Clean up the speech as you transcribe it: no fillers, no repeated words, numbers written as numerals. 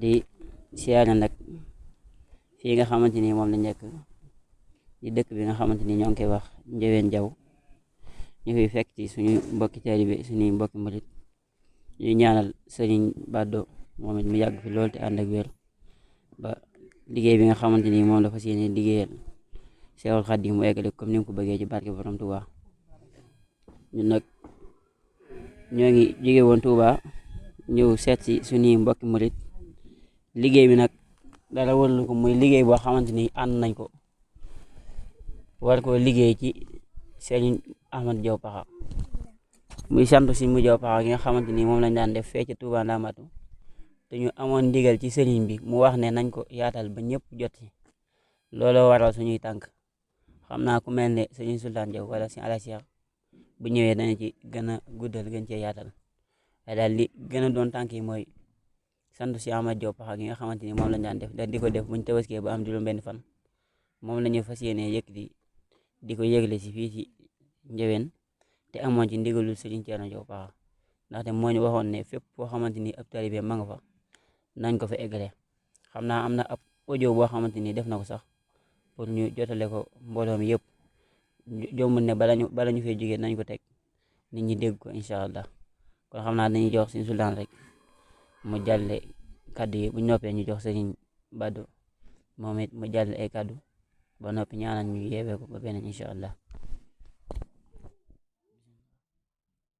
di siyaare nag fii nga xamante ni moom la nekk di dëkk bi nga xamante ni ñoo ngi koy wax Ndiéwéne Diaw ñu fiy fekk ci suñu mbokki taalibe suñuy mbokki murit ñuy ñaanal sëriñ Bado moom it mu yàgg fi lool te ànd ak wér ba liggéey bi nga xamante ni moom la fas yéene liggéeyal Seexul Xadiim mu eggale comme ni mu ko bëggee ci barke Borom Tuubaa ñun nag ñoo ngi jóge woon Tuubaa ñëw seet si suñuy mbokki murit liggéey bi nag dara wërlu ko muy liggéey boo xamante ni ànd nañ ko war ko liggéey ci Serigne Ahmad Diaw Pakha muy sant si mu Diaw Pakha gi nga xamante ni moom lañ daan def fee ca Touba Ndamatu te ñu amoon ndigal ci Serigne bi mu wax ne nañ ko yaatal ba ñëpp jot ci looloo waral suñuy tànk xam naa ku mel ne Serigne Sultan Diaw wala si Ala Cheikh bu ñëwee dana ci gën a guddal gën cee yaatal waaye daal li gën a doon tànk yi mooy sant si Ahmad Diaw Pakha gi nga xamante ni moom lañ daan def di ko def buñ tabaskee ba am juróom-benn fan moom la ñu fas yéenee yëkkati di ko yëgle si fii ci Ndiéwéne te amoon ci ndigalul Serigne Thierno Diaw Pakha ndaxte moo ñu waxoon ne fépp foo xamante ni ab taalibe ma nga fa nañ ko fa eggale xam naa am na ab audio boo xamante ni def na ko sax pour ñu jotale ko mbooloo mi yëpp jombul ne bala ñu fee jógee nañ ko teg nit ñi dégg ko incha allah kon xam naa dañuy jox suñu sultaan rek mu jàlle kaddu yi bu ñu noppee ñu jox Serigne Bado moom it mu jàlle ay kaddu ba noppi ñaanal ñu yeewee ko ba beneen incha allah.